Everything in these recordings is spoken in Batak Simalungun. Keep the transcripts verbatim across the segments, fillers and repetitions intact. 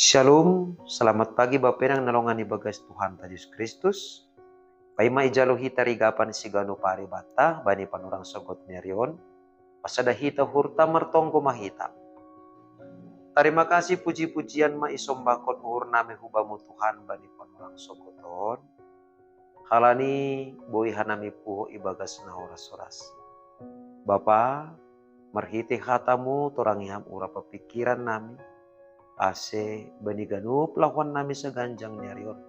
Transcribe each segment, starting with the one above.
Shalom, selamat pagi Bapenang na longan ibagas Tuhanta Jesus Kristus. Paima ijalo hita rigapan siganu pari bata bani panorang sogot ni ari on, pasada hita uhurta martonggo ma hita. Tarima kasih puji-pujian ma isombahkon uhur nami hubamu Tuhan bani panorang sogot on. Halani boi hanami puho ibagas na horas-horas. Bapa, marhite hatamu torangi ham urap pikiran nami, ase bani ganup lahoan nami saganjang ni ari on,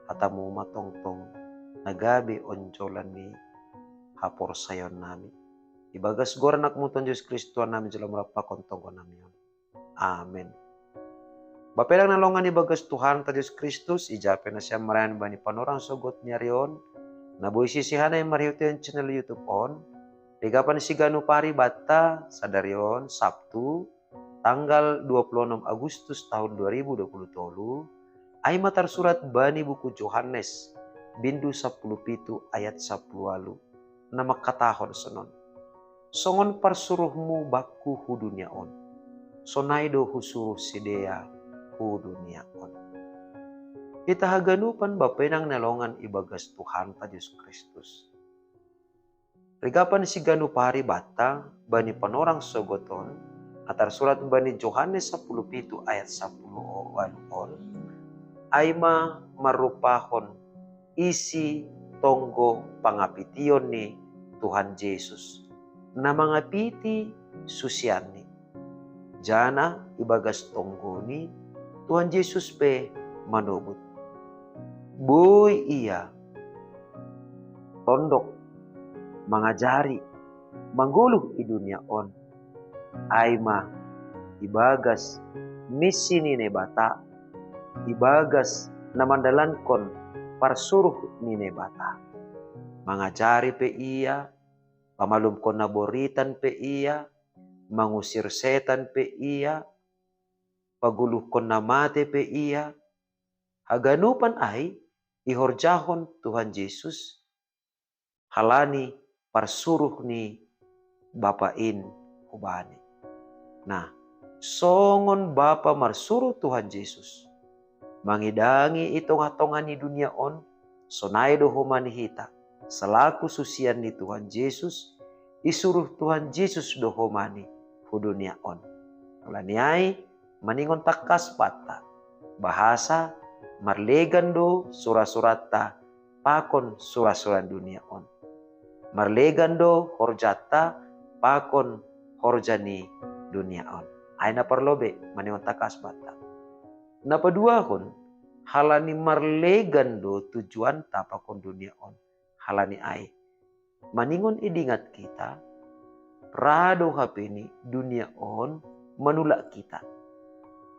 hatamu ma tongtong na gabe onjolan ni haporsayaon nami. Ibagas goran anakmu Tuhan Jesus Kristus nami jalo murap pakon tonggo nami on. Amen. Bapenang na longan ibagas Tuhanta Jesus Kristus, ija pe nasiam marayan bani panorang sogot ni ari on, na boi sisihanai marhite channel YouTube on, rigapan siganu pari bata sadari on Sabtu, tanggal dua puluh enam Agustus tahun dua ribu dua puluh tolu, ai ma tarsurat bani buku Johannes, bindu sapuluh pitu ayat sapuluh walu, na mangkatahon sonon: Songon parsuruhmu bakku hu dunia on, sonai do husuruh sidea hu dunia on. Hita haganupan Bapenang na longan ibagas Tuhanta Jesus Kristus. Rigapan siganu pari bata bani panorang sogot on, na tarsurat bani Johannes sapuluh pitu ayat sapuluh walu on, ai ma marrupahon isi tonggo pangapition ni Tuhan Jesus, na mangapiti susianni. Janah ibagas tonggoni Tuhan Jesus pe manobut. Boi ia tondok mangajari, manggoluh i dunia on, ai ma ibagas misi ni Naibata, ibagas na mandalankon parsuruh ni Naibata. Mangajari pe ia, pamalumkon na boritan pe ia, mangusir setan pe ia, pagoluhkon na mate pe ia. Haganupan ai ihorjahon Tuhan Jesus, halani parsuruh ni Bapa in hubani. Nah, songon Bapa marsuruh Tuhan Jesus mangidangi i tongah-tongah ni dunia on, sonai do homa ni hita, selaku susian ni Tuhan Jesus, isuruh Tuhan Jesus do homa ni hu dunia on. Halani ai, maningon tangkas banta, bahasa marlegan do sura-suranta pakon sura-sura dunia on. Marlegan do horjanta pakon horja ni dunia on. Ai na parlobei, maningon tangkas banta. Na paduahon, halani marlegan do tujuanta pakon dunia on. Halani ai, maningon idingat hita, ra do hape ni dunia on manulak hita.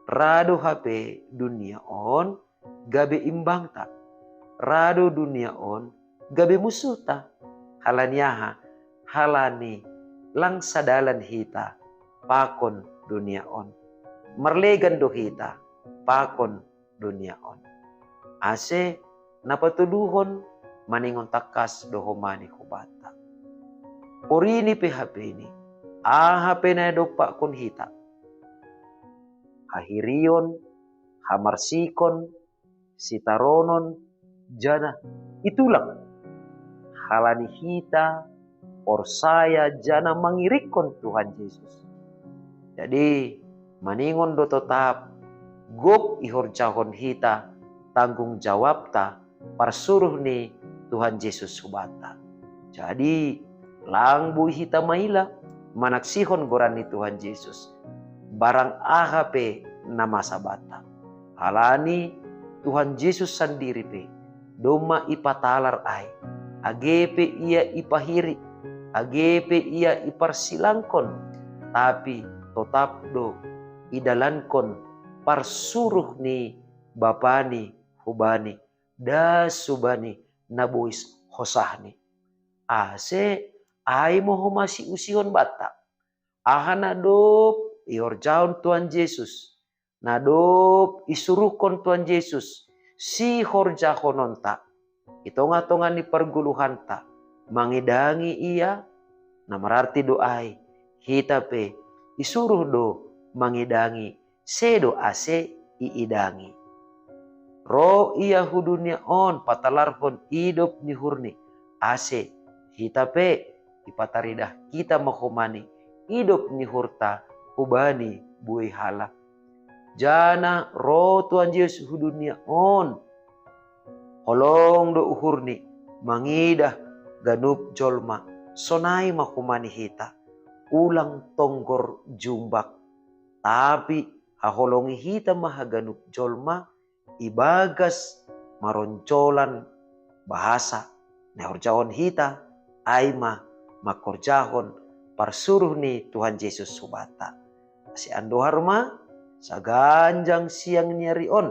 Ra do hape dunia on gabe imbangta. Ra do dunia on gabe musuhta. Halani aha? Halani lang sadalan hita pakon dunia on. Marlegan do hita pakon dunia on. Ase na patoluhon, maningon tangkas do homa ni hubanta. Porini pe hape ni, aha pe na dompakkon hita, hahirion, hamarsikon, sitaronon, janah itulak, halani hita porsaya janah mangirikkon Tuhan Jesus. Jadi, maningon do totap gok ihorjahon hita tanggung jawabta parsuruh ni Tuhan Jesus hubanta. Jadi, lang boi hita maila manaksihon goran ni Tuhan Jesus, barang aha pe na masa banta. Halani Tuhan Jesus sandiri pe domma ipatalar ai, age pe ia ipahiri, age pe ia iparsilangkon, tapi totap do idalankon parsuruh ni Bapani hubani, das hubani na bois hosahni. Ase ai ma homa siusihon banta, aha na dob ihorjahon Tuhan Jesus, na dob isuruhkon Tuhan Jesus sihorjahononta i tongah-tongah ni pargoluhanta, mangidangi Ia, na mararti do ai, hita pe isuruh do mangidangi sedo ase iidangi. Ro ia hu dunia on patalarhon idop ni uhurni, ase hita pe ipataridah hita ma homani idop ni uhurta hubani buei halak. Janah ro Tuhan Jesus hu dunia on, holong do uhurni mangidah ganup jolma, sonai ma homani hita, ulang tonggor jumbak, tapi haholongi hita ma haganup jolma ibagas maronjolan bahasa na ihorjahon hita, ai ma mangkorjahon parsuruh ni Tuhan Jesus hubanta. Ase andohar ma, saganjang siang ni ari on,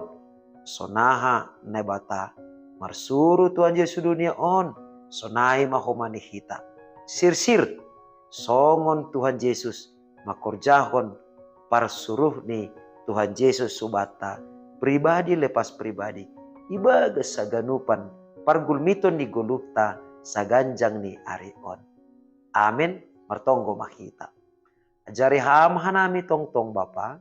sonaha Naibata marsuruh Tuhan Jesus hu dunia on, sonai ma homani hita. Sirsir, songon Tuhan Jesus mangkorjahon parsuruh ni Tuhan Jesus hubanta, pribadi lepas pribadi, ibagas haganupan pargulmiton ni goluhta saganjang ni ari on. Amen. Martonggo ma hita. Ajari Ham hanami tongtong Bapa,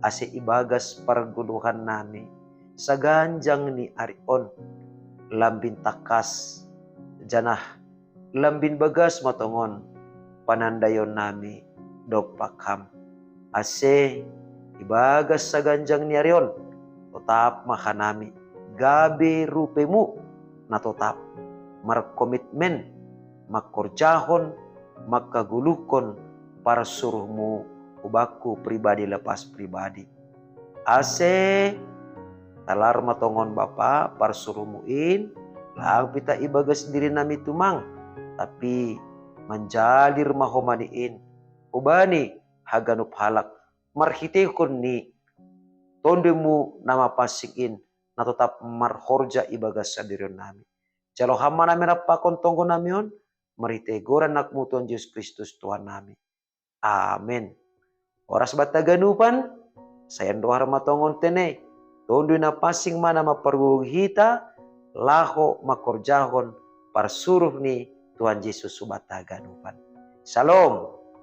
ase ibagas pargoluhannami saganjang ni ari on, lambin tangkas, janah lambin bagas ma tongon panandaionnami dompak Ham. Ase ibagas saganjang ni ari on, totap ma hanami gabe rupemu na totap, markomitmen mangkorjahon, mangkagoluhkon parsuruhmu hubakku pribadi lepas pribadi. Ase talar ma tongon Bapa parsuruhmu in, lang pita ibagas dirinami tumang, tapi manjalir ma homani in hubani haganup halak marhiteihon ni Tonduimu na mapansing in, na totap marhorja ibagas sadirionnami. Jalo Ham ma nami rap pakon tonggonami on, marhitei goran anakmu Tuhan Jesus Kristus Tuhannami. Amen. Horas banta haganupan, sai andohar ma tongon tene, Tonduy Napansing ma na mampargogoi hita, laho mangkorjahon parsuruh ni Tuhan Jesus hubanta haganupan. Shalom.